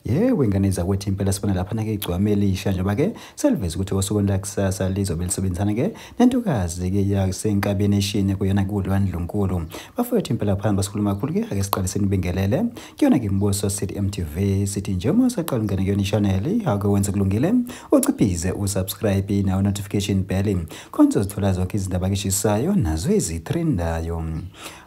Yebo, ingane zakwethu, impela sibona laphana-ke igcwame elisha njengoba-ke seliveze ukuthi osukwini lakusasa lizobe lisebenzisana-ke nentokazi-ke yaseNkabi Nation kuyona kuLwandlunkulu. Bafowethu, impela phambi basikhuluma kakhulu-ke, ake siqale sinibingelele kuyona-ke Mbuso City MTV. Sithi nje uma usaqala ungena kuyona i-channel, ake wenze kulungile, uciphize usubscribe nawo notification bell khona uzothola zonke izindaba eshisayo nazo ezitrendayo.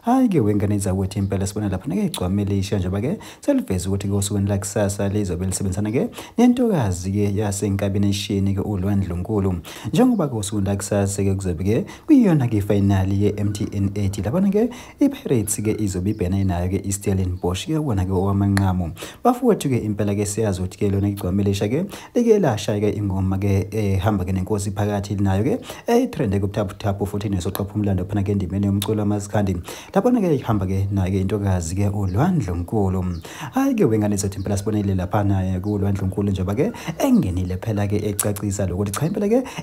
Hhayi-ke wengane zakwethu, impela sibona laphana-ke igcwame elisha njengoba-ke seliveze ukuthi osukwini lakusasa lizobe lisebenzisana-ke nentokazi-ke yaseNkabi Nation-ke uLwandlunkulu, njengoba-ke osukwini lakusasa-ke kuzobe-ke kuyiyona-ke ifayinali ye-MTN 8 labona-ke i-Pirates-ke izobe ibhekene nayo-ke i-Stellenbosch-ke kuwona-ke owamanqamu. Bafowethu-ke, impela-ke siyazi ukuthi-ke lona igcwame elisha-ke like lashaya-ke ingoma-ke ehamba-ke nenkosi phakathi nayo-ke eyitrende kubuthaphuthaphu futhi nesoqapha umlando phana-ke endimeni yomculo wamaskandi, labona-ke ihamba-ke nayo-ke intokazi-ke uLwandlunkulu. Hhayi-ke wengane zethu, impela sibonile laphana kuLwandlunkulu njengoba-ke engenile phela-ke ecacisa lokuthi cha,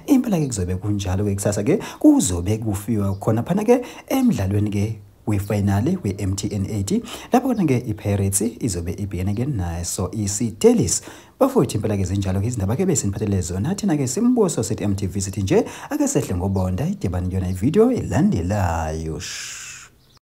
impela-ke kuzobe kunjalo-ke, kusasa-ke kuzobe kufiwa khona phana-ke emdlalweni-ke wefinali we-MTN 8 lapho khona-ke i-Pirates izobe ibhekene-ke naso iStellies. Bafowethu, impela-ke zinjalo-ke izindaba-ke besiniphathele zona thina-ke Simbuso Sithi MTV. Sithi nje ake sehle ngobonda, idibane kuyona ividiyo elandelayo.